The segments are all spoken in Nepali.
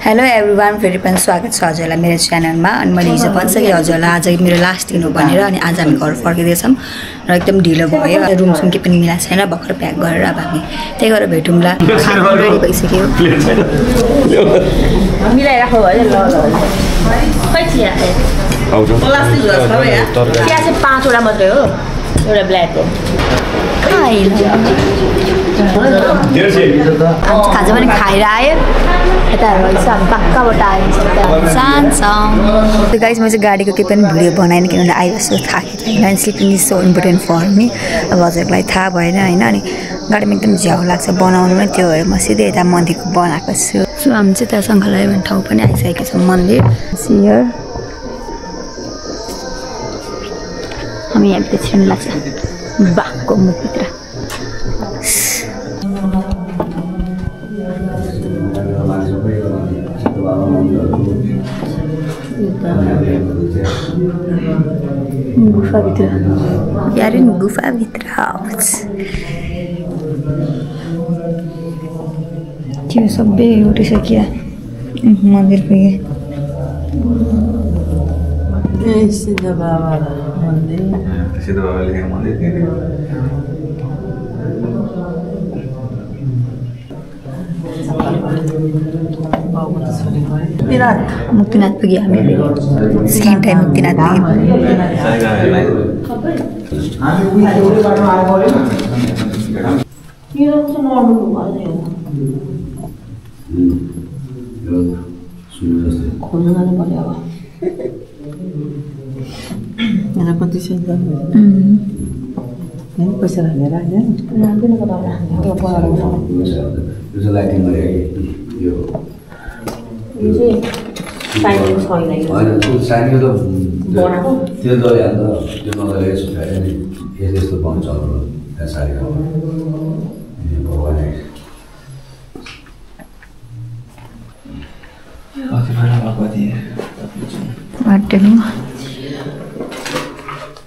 हेलो एभ्रीवान, फेरि पनि स्वागत छ हजुरलाई मेरो च्यानलमा। अनि मैले हिजो भनिसकेँ हजुरलाई आज मेरो लास्ट दिन हो भनेर। अनि आज हामी घर फर्किँदैछौँ र एकदम ढिलो भयो। रुमसुम के पनि मिलाएको छैन, भर्खर प्याक गरेर अब हामी त्यही गरेर भेटौँला। खाना रेडी भइसक्यो, मिलाइराख्नु भयो। ल खै चिया चिया चाहिँ 5 वटा मात्रै हो, एउटा ब्ल्याक हो। खाजा पनि खाएर आयो, यता रहेछ हामी पक्काबाट आयो सानसँग। गाइस म चाहिँ गाडीको केही पनि भिडियो बनाएन किनभने आइरहेको थाकेको छैन। Sleeping is so important for me. अब हजुरलाई थाहा भएन होइन। अनि गाडीमा एकदम झ्याउ लाग्छ बनाउनु नै, त्यो भएर म सिधै यता मन्दिरको बनाएको छु। सो हामी चाहिँ त्यहाँ सङ्घालय भन्ने ठाउँ पनि आइसकेको छौँ, मन्दिर सियर। हामी यहाँ भित्र लाग्छ बाघको मुखभित्र। गुफाभित्र यार, गुफाभित्र त्यो सबै उठिसक्यो मन्दिर पुगे। सिद्ध बाबा लेखेको मन्दिर मुक्तिनाथ पुग्यो हामीले। सेकेन्ड टाइम मुक्तिनाथ पुग्यो। पैसा हालेर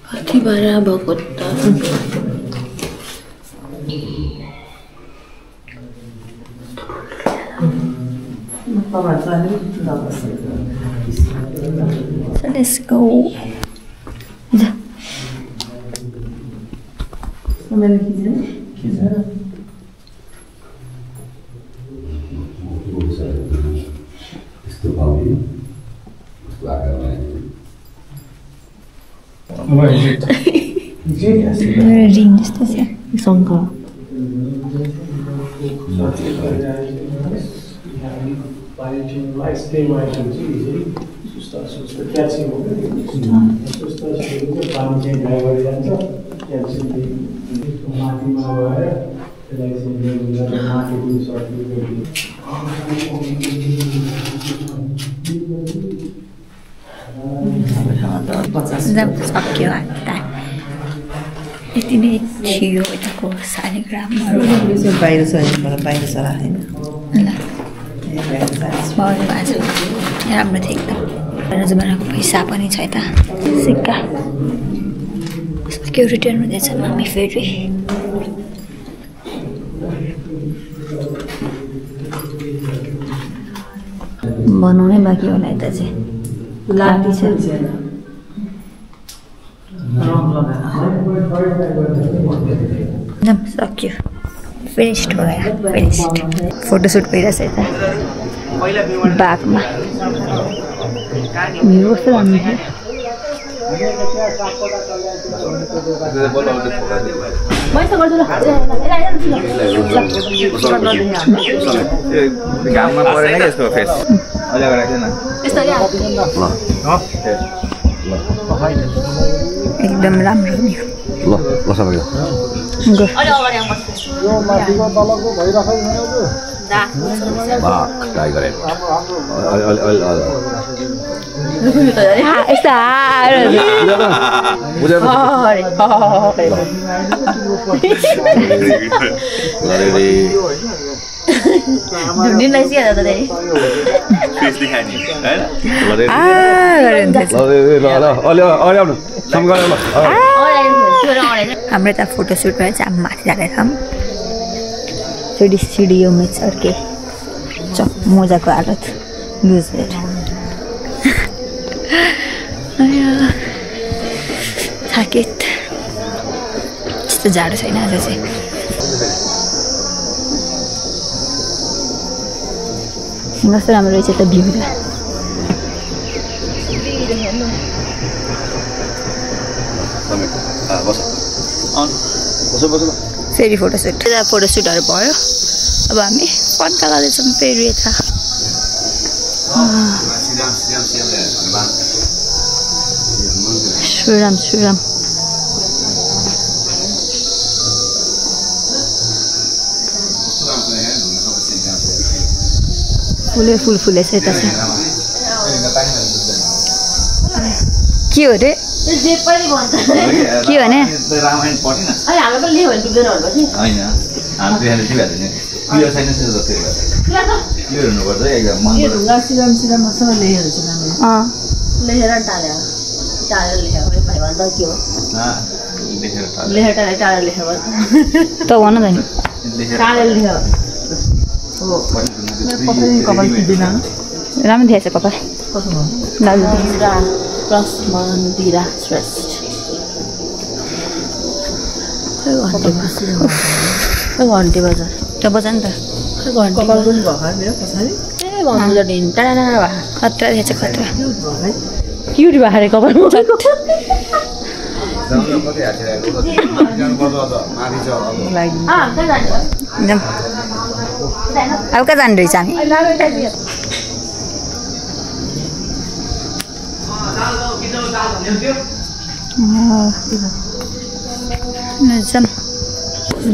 कति भाडा भएको त? So let's go. Ring जस्तो छ शङ्ख। सक्यो हाल्दा यति नै थियो यताको शालिग्रामहरू। बाहिर छ बाहिर छ होइन राम्रो थियो एकदम। जमानाको पैसा पनि छ यता, सिक्का सक्यो। रिटर्न हुँदैछ मम्मी फेरि। बनाउनै बाँकी होला यता चाहिँ लाटी छ। सक्यो, फिनिस्ड हो गया, फिनिस्ड। फोटोसुट भइरहेछ यता बाघमा। भ्यू कस्तो राम्रो थियो। एकदम राम्रो भ्यू। हाम्रो त फोटोसुट भएर चाहिँ अब माथि जाँदै छौँ। सिडी सिडियोमा चढ्के मोजाको हालत lose it. थाकेत त्यस्तो जाडो छैन आज चाहिँ कस्तो राम्रो रहेछ त भ्यू त फेरि फोटोसुटहरू भयो अब हामी फन्का जाँदैछौँ फेरि यता श्रीराम श्रीराम फुलै फुल फुलेछ यता चाहिँ के हो रे जे पनि भन्छ के भने रामायण पढेन अनि हाम्रो पनि लेख्यो भने पुग्दैन होला कि हैन हाम्रो त्यहाँ चाहिँ भएन नि क्लियर छैन त्यो त त्यो क्लियर हुनुपर्छ एकदम मन यो ढुङ्गा सिराम सिरामसँग लेखेर छ नाम लेखेर टालेर टालेर लेखेको भाइ भन्दा के हो लेखेर लेखेर टालेर टालेर लेखेको त भन त नि टालेर लेखेको हो पक्कै कपाल खिच्दैन राम्रो थिएछ कपाल कसो भयो दाजु मन्दिरा प्लस मन्दिरा श्रेष्ठ घन्टी बजार त बजा नि त घन्टी कपाल पनि भएको मेरो पछाडि ए भन्नु दिन टाढा भए खतरा थिएछ खतरा क्युट भएर कपाल एकदम अब कहाँ जानु रहेछ हामी जाऊँ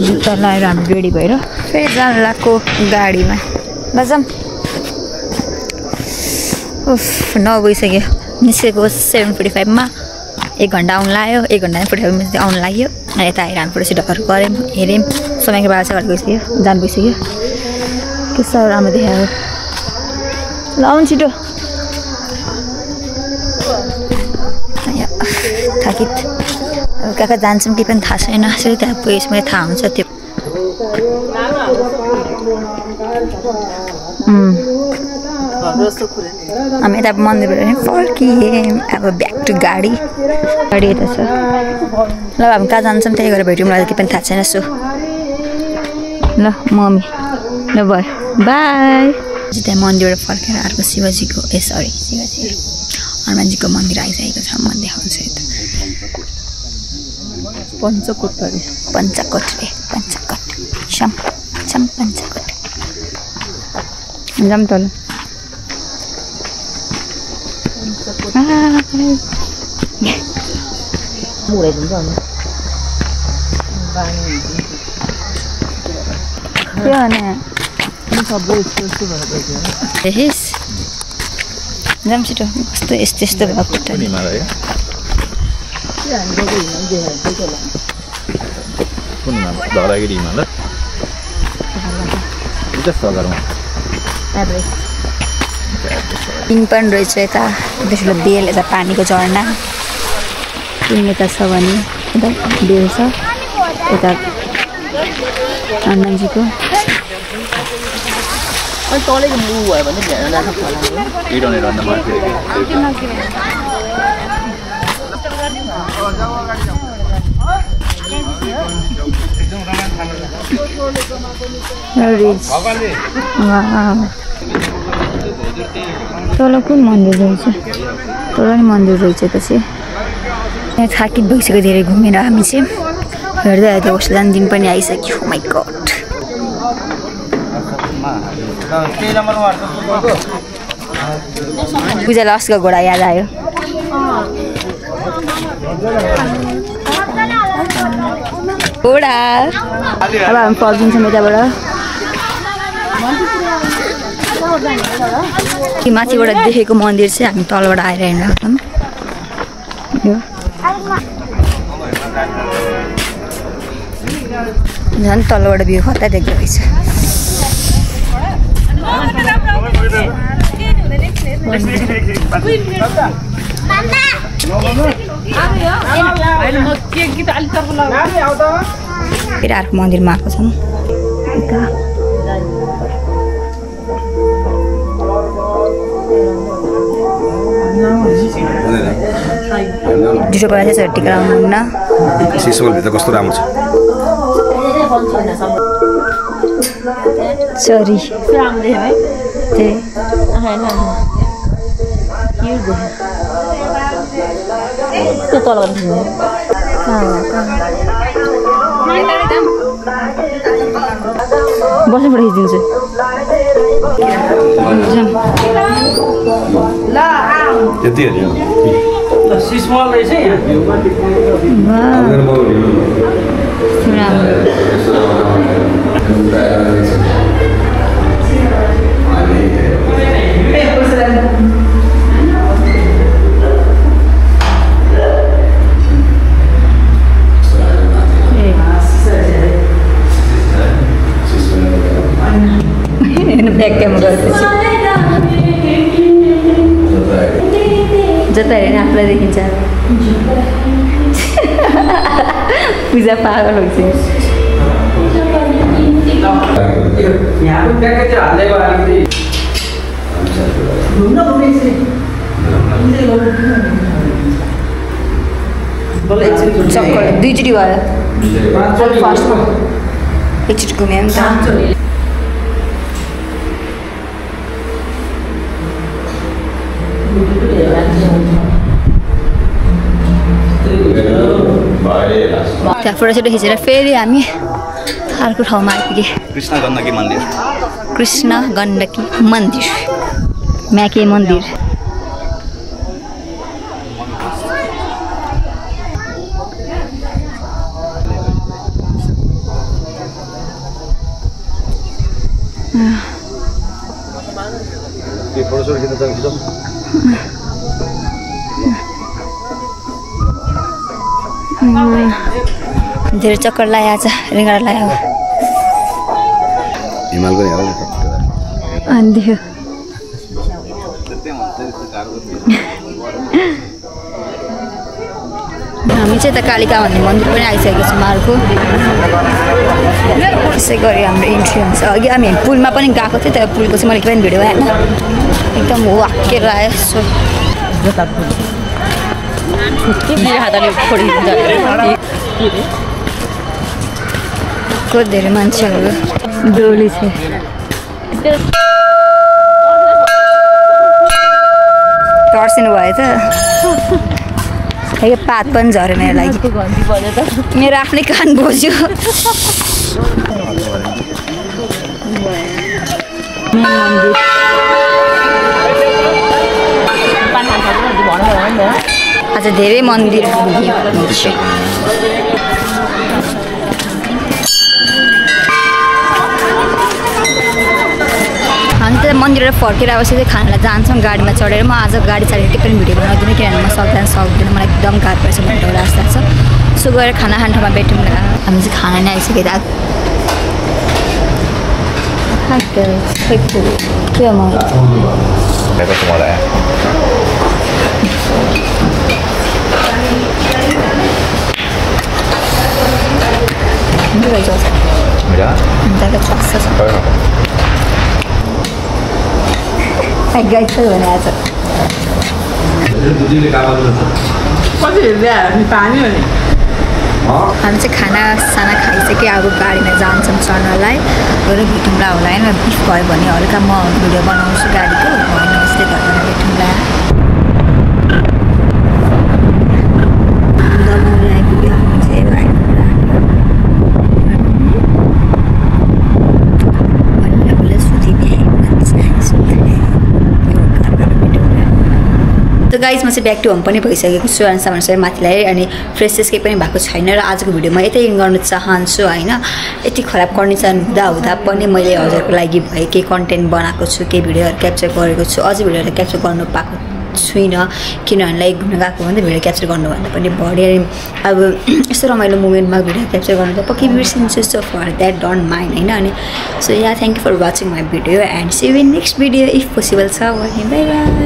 जुत्ता लगाएर हामी रेडी भएर फेरि जानु लाग्यो गाडीमा ल जाऊँ उफ 9 बजिसक्यो निस्केको 7:45 1 घन्टा आउनु लाग्यो 1 घन्टा 45 मिनट आउनु लाग्यो अनि यता आएर हामी फोटोसुटहरू गऱ्यौँ हेऱ्यौँ समयको बाह्र चाहिँ गइसक्यो जानु भइसक्यो के साह्रो राम्रो देखायो ल आउनु छिटो थाकित अब कहाँ जान्छौँ कि पनि थाहा छैन यसरी त्यहाँ पुगेपछि थाहा हुन्छ त्यो हामी यता मन्दिरबाट फर्कियौँ अब ब्याक टु गाडी यता छ ल हामी कहाँ जान्छौँ त्यही गरेर भेट्यौँ मलाई के पनि थाहा छैन सो ल मम्मी ल भयो बाई त्यहाँ मन्दिरबाट फर्केर अर्को शिवजीको शिवजी हनुमानजीको मन्दिर आइसकेको छ म देखाउँछु यता पञ्चकोट पञ्चकोट सम पञ्चकोट जाऊँ त ल जाऊँ छिटो कस्तो यस्तो यस्तो भएको धौलागिरी हिमाल पिङ पनि रहेछ यता त्यसको बेल यता पानीको झरना पिङ यता छ भने यता बेल छ यता हनुमानजीको तलेको मुभ भयो भने भेट्न तल कुन मन्दिर रहेछ तल नि मन्दिर रहेछ त चाहिँ यहाँ थाकित भइसक्यो धेरै घुमेर हामी चाहिँ हेर्दै हेर्दै कस्तो जाने दिन पनि आइसक्यो माइ गड पूजालाई अस्को घोडा याद आयो घोडा अब हामी फर्किन्छौँ यताबाट माथिबाट देखेको मन्दिर चाहिँ हामी तलबाट आएर हेर्न झन् तलबाट भ्यू खतरा देख्दो रहेछ फेरि अर्को मन्दिरमा आएको छौँ जुठो कुरा चाहिँ टिका लगाउनुहुन्न सिसोको भित्र कस्तो राम्रो छ सरी राम्रो देख्यो है त्यही त्यो तल गर्नु बसेर खिचिदिन्छु त्यति हो स्मल रहेछ यहाँ ब्याक क्यामेरा गरेपछि जता हेरेर आफूलाई देखिन्छ पूजा पागल हुन्छ चक्कर दुईचोटि भयो फर्स्टमा एकचोटि घुम्यो नि त त्यहाँ फोटोसोटो खिचेर फेरि हामी अर्को ठाउँमा आइपुगे कृष्ण गण्डकी मन्दिर कृष्ण गण्डकी मन्दिर म्याके मन्दिर धेरै चक्कर लगायो आज रिङ्गडा लगायो हिमालको अन्ध्यो हामी चाहिँ त कालिका भन्ने मन्दिर पनि आइसकेको छौँ अर्को त्यसै गरी हाम्रो इन्ट्री हुन्छ अघि हामी पुलमा पनि गएको थियो तर पुलको चाहिँ मैले पनि भिडियो आएन एकदम वाक्केर आयो सो को धेरै मान्छेहरू डोली छ तर्सिनु भयो त यो पात पनि झऱ्यो मेरो लागि मेरो आफ्नै कान बज्यो आज धेरै मन्दिर घुम्यो हामी त मन्दिर फर्केर आएपछि चाहिँ खानालाई जान्छौँ गाडीमा चढेर म आज गाडी चढेर पनि भिडियो बनाउँदिनँ किनभने म सक्दिनँ मलाई एकदम गाह्रो पर्छ भन्ने एउटा आस्था छ सो गएर खाना खाने ठाउँमा भेटौँ हामी चाहिँ खाना नै आइसक्यो गाइड भने आज हामी चाहिँ खाना साना खाइसक्यो अब गाडीमा जान्छौँ चढ्नलाई गएर भेटौँला होला होइन बिफ भयो भने हल्का म भिडियो बनाउँछु गाडीको होइन यस्तै घरमा भेटौँला त गाइज म चाहिँ ब्याक टु होम पनि भइसकेको छु अनि सामान सबै माथि ल्याएँ अनि फ्रेसेस केही पनि भएको छैन र आजको भिडियोमा यतै गर्नु चाहन्छु होइन यति खराब कन्डिसन हुँदा पनि मैले हजुरको लागि भए केही कन्टेन्ट बनाएको छु केही भिडियोहरू क्याप्चर गरेको छु अझै भिडियोहरू क्याप्चर गर्नु पाएको छुइनँ किनभने लाइक घुम्न गएको भन्दा भिडियो क्याप्चर गर्नुभन्दा पनि बढी अब यस्तो रमाइलो मोमेन्टमा भिडियो क्याप्चर गर्नु त पक्कै बिर्सिन्छु so for that don't mind होइन अनि so yeah thank you for watching my video and see you in next video if possible छ भने बाई बाई